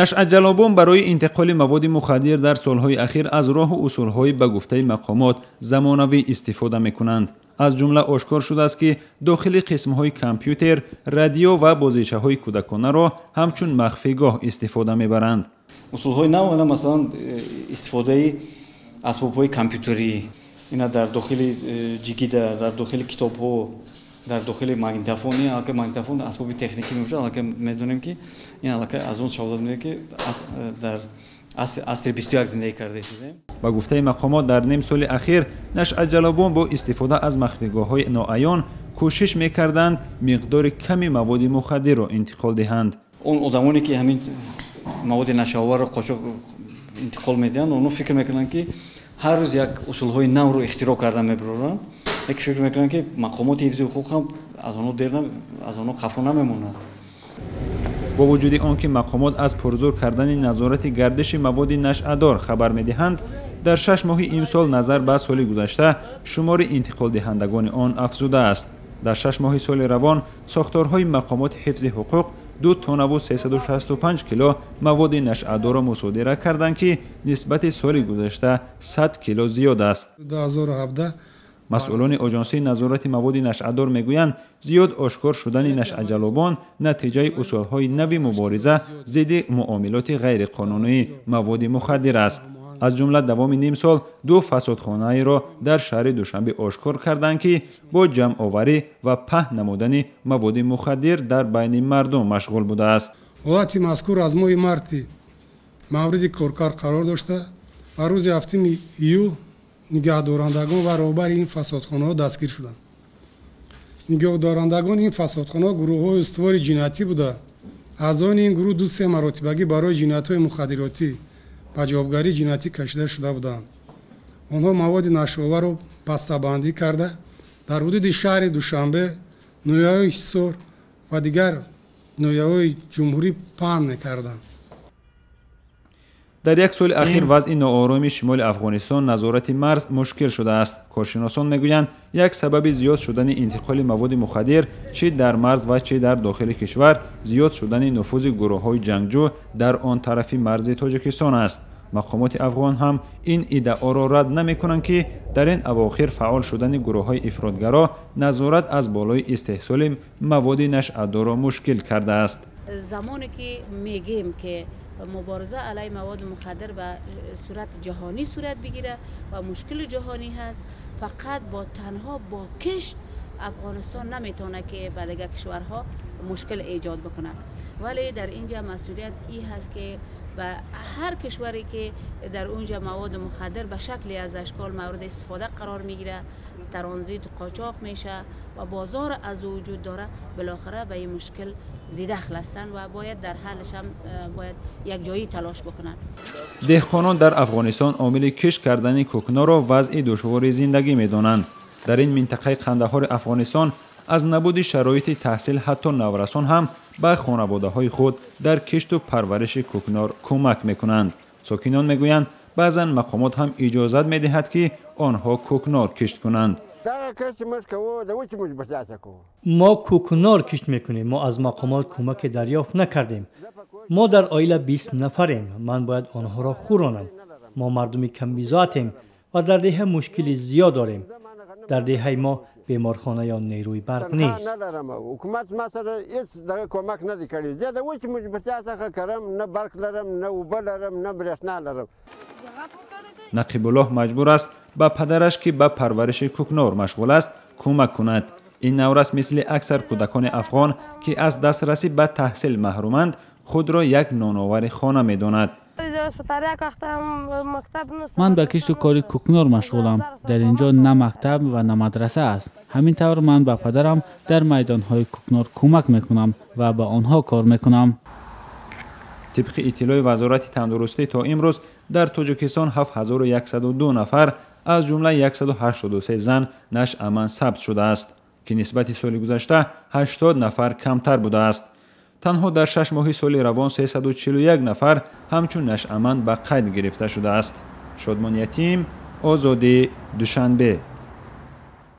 Нашъаҷаллобон барои интиқоли маводи мухаддир дар солҳои ахир аз роҳу усулҳои ба гуфтаи мақомот замонавӣ истифода мекунанд. Аз ҷумла ошкор шудааст, ки дохили қисмҳои компютер, радио ва бозичаҳои кӯдаконаро ҳамчун махфигоҳ истифода мебаранд. Усулҳои нав ана масалан истифодаи асбобҳои компютерӣ, ина дар дохили ҷигида, дар дохили китобҳо, дар дохили магнитофон. Ин аллакай магнитофон асбоби техникӣ мебошад. Аллакай медонем, ки ин аллакай аз он шаҳодат медиҳад, ки дар асри 21 зиндагӣ карда истодем. Ба гуфтаи мақомот, дар ним соли ахир нашъаҷаллобон бо истифода аз махфигоҳҳои ноаён кӯшиш мекарданд миқдори ками маводи мухаддирро интиқол диҳанд. Он одамоне, ки ҳамин маводи нашъаоварро қочоқ интиқол медиҳанд, онҳо фикр мекунанд, ки ҳар рӯз як усулҳои навро ихтироъ карда мебароранд, як фикр мекунанд, ки мақомоти ҳифзи ҳуқуқ ҳам аз онҳо дер аз онҳо қафо намемонанд. Бо вуҷуди он ки мақомот аз пурзур кардани назорати гардиши маводи нашъадор хабар медиҳанд, дар 6 моҳи имсол назар ба соли гузашта шумори интиқолдиҳандагони он афзудааст. Дар 6 моҳи соли равон сохторҳои мақомоти ҳифзи ҳуқуқ 2 тоннаву 365 кило маводи нашъадорро мусодира карданд, ки нисбати соли гузашта 100 кило зиёд аст. 2017. Масъулони оҷонсии назорати маводи нашъадор мегӯянд, зиёд ошкор шудани нашъаҷаллобон натиҷаи усулҳои нави мубориза зидди муомилоти ғайриқонунии маводи мухаддир аст. Аз ҷумла давоми ним сол ду фасодхонаеро дар шаҳри Душанбе ошкор карданд, ки бо ҷамъоварӣ ва паҳн намудани маводи мухаддир дар байни мардум машғул будааст. Ҳолати мазкур аз моҳи марти мавриди коркард қарор дошта ва рӯзи 7 июл нигаҳдорандагон ва роҳбари ин фасодхонаҳо дастгир шуданд. Нигаҳдорандагони ин фасодхонаҳо гурӯҳҳои устувори ҷиноятӣ буда, аъзоёни ин гурӯҳ ду се маротибагӣ барои ҷиноятҳои мухаддиротӣ ба ҷавобгарии ҷиноятӣ кашида шуда буданд. Онҳо маводи нашъаоварро бастабандӣ карда, дар ҳудуди шаҳри Душанбе, ноҳияҳои Ҳисор ва дигар ноҳияҳои ҷумҳурӣ паҳн мекарданд. Дар як соли ахир вазъи ноороми шимоли Афғонистон, назорати марз мушкил шудааст. Коршиносон мегӯянд, як сабаби зиёд шудани интиқоли маводи мухаддир чӣ дар марз ва чӣ дар дохили кишвар зиёд шудани нуфузи гурӯҳҳои ҷангҷӯ дар он тарафи марзи Тоҷикистон аст. Мақомоти афғон ҳам ин иддаоро рад намекунанд, ки дар ин авохир фаъол шудани гурӯҳҳои ифротгаро назорат аз болои истеҳсоли маводи нашъадорро мушкил кардааст. Замоне ки мегем, ки мубориза алайҳи маводи мухаддир ба сурат ҷаҳонӣ сурат бигирад ва мушкили ҷаҳонӣ ҳаст, фақат бо танҳо бо кишт Афғонистон наметавонад, ки ба дигар кишварҳо мушкил эҷод бикунад. Вале дар инҷа масъулият ин ҳаст, ки ба ҳар кишваре ки дар онҷа маводи мухаддир ба шакли аз ашкол мавриди истифода қарор мегирад, транзит, қочоқ меша ва бозор аз ӯ вуҷуд дорад, билохира ба ин мушкил зидахл ҳастанд ва бояд дар ҳаллаш ҳам бояд якҷоӣ талош бикунанд. Деҳқонон дар Афғонистон омили кишт кардани кӯкнорро вазъи душвори зиндагӣ медонанд. Дар ин минтақаи Қандаҳори Афғонистон аз набуди шароити таҳсил ҳатто наврасон ҳам ба хонаводаҳои худ дар кишту парвариши кӯкнор кӯмак мекунанд. Сокинон мегӯянд, баъзан мақомот ҳам иҷозат медиҳад, ки онҳо кӯкнор кишт кунанд. Мо кӯкнор кишт мекунем. Мо аз мақомот кӯмаке дарёфт накардем. Мо дар оила 20 нафарем. Ман бояд онҳоро хӯронам. Мо мардуми камбизоатем ва дар деҳа мушкили зиёд дорем. Дар деҳаи мо беморхона ё нерӯи барқ нест. حکومت ما سره هیڅ دغه کمک نه دی کړی. زه د اوس مجبورتیا څخه کرم، نه برق لرم، نه اوبه لرم، نه برېښنا لرم. Нақибуллоҳ маҷбур аст ба падараш, ки ба парвариши кӯкнор машғул аст, кӯмак кунад. Ин наврас мисли аксар кӯдакони афғон, ки аз дастрасӣ ба таҳсил маҳруманд, худро як ноновари хона медонад. Ман ба кишту кори кӯкнор машғулам. Дар ин ҷо на мактаб ва на мадраса аст. Ҳамин тавр ман ба падарам дар майдонҳои кӯкнор кӯмак мекунам ва ба онҳо кор мекунам. Тибқи иттилои Вазорати тандурустӣ, то имрӯз дар Тоҷикистон 7102 нафар, аз ҷумла 183 зан нашъаманд сабт шудааст, ки нисбати соли гузашта 80 нафар камтар будааст. Танҳо дар 6 моҳи соли равон 341 нафар ҳамчун нашъаманд ба қайд гирифта шудааст. Шодмон Ятим, Озодӣ, Душанбе.